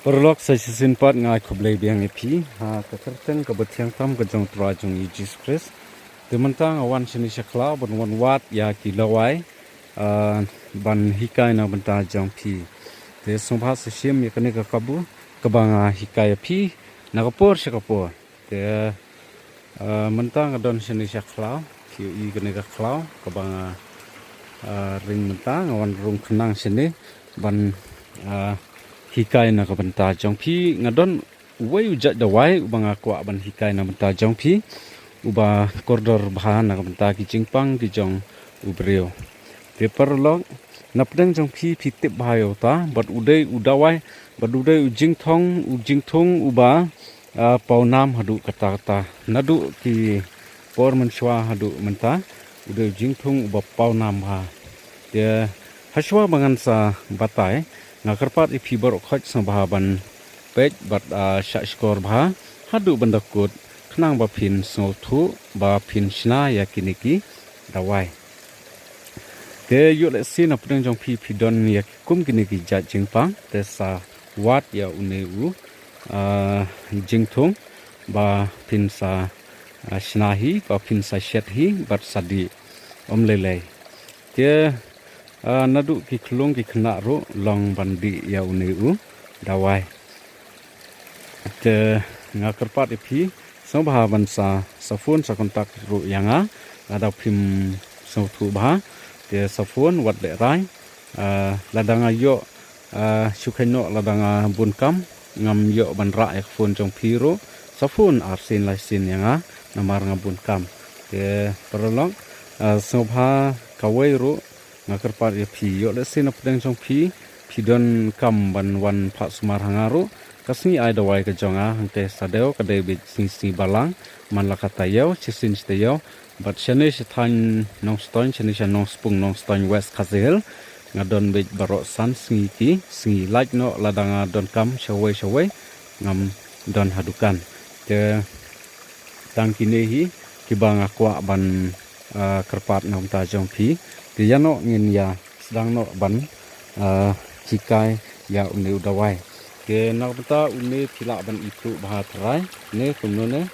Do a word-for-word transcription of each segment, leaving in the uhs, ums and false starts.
Paralok, sa shisien pat nga ai khublei biang ïa phi ha ka kyrteng kaba thiang tam ka jong u Trai jong ngi Jisu Khrist. Te mynta nga wan shane sha khlaw ban wan wad ïa ki dawai, ah, ban hikai na ka bynta jong phi. Te sngewbha sa shim ïa kane ka kabu kaba nga hikai ïa phi na ka por sha ka por. Te, ah, mynta nga don shane sha khlaw, phi ïohi kane ka khlaw kaba nga, ah, ring mynta, nga wan rung khnang shane ban, ah, hikai na ka bynta jong phi. Nga don uwei u jait dawai uba nga kwah ban hikai na ka bynta jong phi, uba kordor bha na ka bynta ki jingpang ki jong u briew. Te paralok, na pdeng jong phi phi tip bha ïa uta, bad u dei u dawai, bad u dei u jingthung, u jingthung uba, ah, pawnam haduh katta katta. Naduh ki por mynshuwa haduh mynta, u dei u jingthung uba pawnam bha. Te hashwa ba ngan sa batai, nga kyrpad ïa phi baroh khoit sngewbha ban peit bad, ah, shah shkor bha haduh ban da kut, khnang ba phin sngewthuh, ba phin shna ïa kine ki dawai. Te ïoh lehse na pdeng jong phi phi don ïa ki kum kine ki jait jingpang, te sa wad ïa une u, ah, jingthung ba phin sa, ah, shna hi, ba phin sa shet hi bad sa dih. Ym lei lei. Te, ah, naduh ki khyllung ki khynnah ruh long ban dih ïa une u dawai. Te nga kyrpad ïa phi sngewbha ban sa, sa phone sa contact ruh ïa nga, lada phim sngewthuh bha. Te sa phone wat lehrain, ah, lada nga ïoh, ah, shu kheiñ noh lada nga bun kam, ngam ïoh ban rah ïa ka phone jong phi ruh, sa phone arsien laisien ïa nga, namar nga bun kam. Te paralok, ah, sngewbha kawei ruh, nga kyrpad ïa phi, ïoh lehse na pdeng jong phi phi don kam ban wan phah sumar ha nga ruh, ka sngi ai dawai ka jong nga hangtei Sadew ka dei beit sngi, sngi Balang, man la ka taïew, shisien shi taïew, bad shane sha thaiñ Nongstoiñ, shane sha Nongspung Nongstoiñ West Khasi Hills, nga don beit baroh san sngi ki sngi. Lait noh lada nga don kam shawei shawei, ngam don ha dukan. Te tang kine hi kiba nga kwah ban, ah, kyrpad na ka bynta jong phi. Te ïa noh ngin ïa sdang noh ban, ah, hikai ïa une u dawai. Te na ka bynta une phi lah ban ithuh bha trai, ne kumno ne.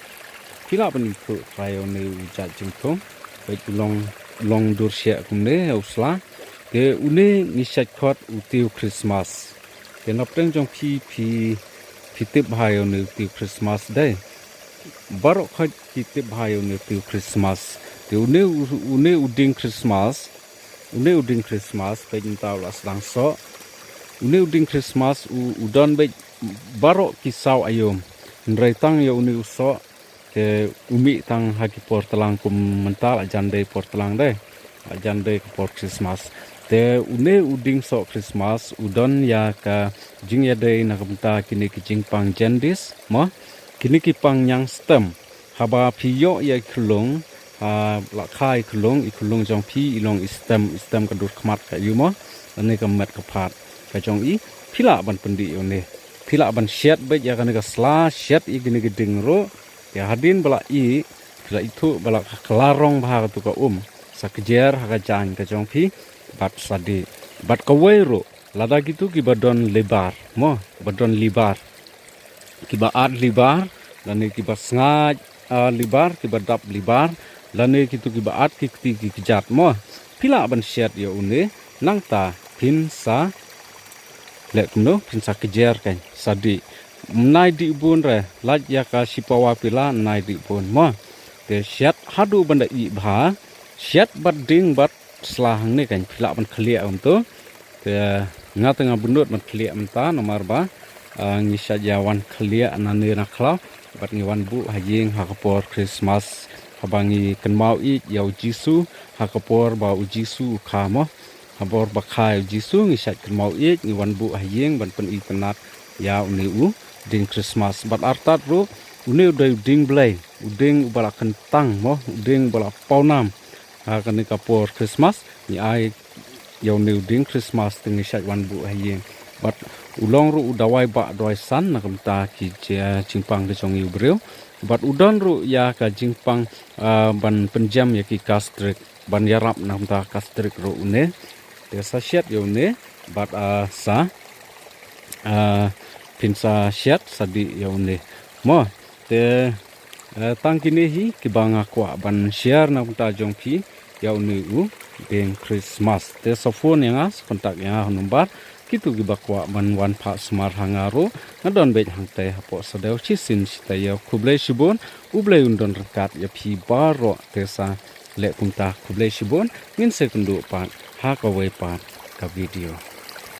Phi lah ban ithuh trai ïa une u jait jingthung. Peit u long, long dur sheh kumne ïa u sla. Te une ngi shait khot u tiew Christmas. Te na pdeng jong phi, phi, phi tip bha ïa une u tiew Christmas dei. Baroh khoit ki tip bha ïa une u tiew Christmas. Te une u, une u dieng Christmas, une u dieng Christmas, peit mynta u la sdang soh. Une u dieng Christmas u, u don beit baroh ki saw aïom. Hynrei tang ïa une u soh, te u mih tang ha ki por tlang kum mynta, la jan dei por tlang dei. La jan dei ka por Christmas. Te une u dieng soh Christmas u don ïa ka jingïadei na ka bynta kine ki jingpang jaundice, mo? Kine ki pang ñiang stem. Haba phi ïoh ïa i khyllung, ha, la kha i khyllung, i khyllung jong phi i long i stem, i stem ka dur khmat ka ïu, mo, lane ka met ka phad ka jong i, phi lah ban pyndih ïa une. Phi lah ban shet beit ïa kane ka sla, shet ïa kine ki dieng ruh. Te hadien ba la ih, phi la ithuh ba la ka, ka la rong bha katu ka um, sa kjer ha ka jaiñ ka jong phi bad sa dih. Bad kawei ruh, lada kitu kiba don libar, mo, ba don libar, kiba at libar, lane kiba sngaid, ah, libar, kiba dap libar, lane kitu kiba at ki kti ki kjat, mo, phi lah ban shet ïa une, nangta phin sa leh kumno, phin sa kjer kan, sa dih. Ym nai dih bun re, lait ïa ka shipawa phi la, ym nai dih bun, mo. Te shet haduh ban da ih bha, shet bad dieng bad sla hangne kan, phi lah ban khlieh kumtu. Te nga te nga bynnud ban khlieh mynta, namar ba, ah, ngi shait ïa wan khlieh nane na khlaw bad ngi wan buh ha ïing ha ka por Christmas, haba ngi kynmaw ïeit ïa u Jisu, ha ka por ba u Jisu u kha, mo. Ha por ba kha ïa u Jisu ngi shait kynmaw ïeit, ngi wan buh ha ïing ban pyni tynnat ïa une u dieng Christmas. Bad artat ruh, une u dei u dieng Blei, u dieng uba la kyntang, mo, u dieng uba la pawnam. Ha kane ka por Christmas ngi ai ïa une u dieng Christmas te ngi shait wan buh ha ïing. Bad u long ruh u dawai bah dawai san na ka bynta ki ji-, jingpang ki jong ngi u briew. Bad u don ruh ïa ka jingpang, ah, ban pynjem ïa ki gastric, ban ïarap na ka bynta gastric ruh une. Te sa shet ïa une bad, ah, sa, ah, phin sa shet sa dih ïa une. Mo, te, eh, tang kine hi kiba nga kwah ban share na bynta jong phi ïa une u dieng Christmas. Te sa phone ïa nga, sa contact ïa nga ha number. Kito kiba kwah ban wan phah sumar ha nga ruh, nga don beit hangtei hapoh Sadew shisien shi taïew. Khublei shibun, U Blei un don ryngkat ïa phi baroh. Te sa leh kumta, khublei shibun, ngin sa ïakynduh pat ha kawei pat ka video.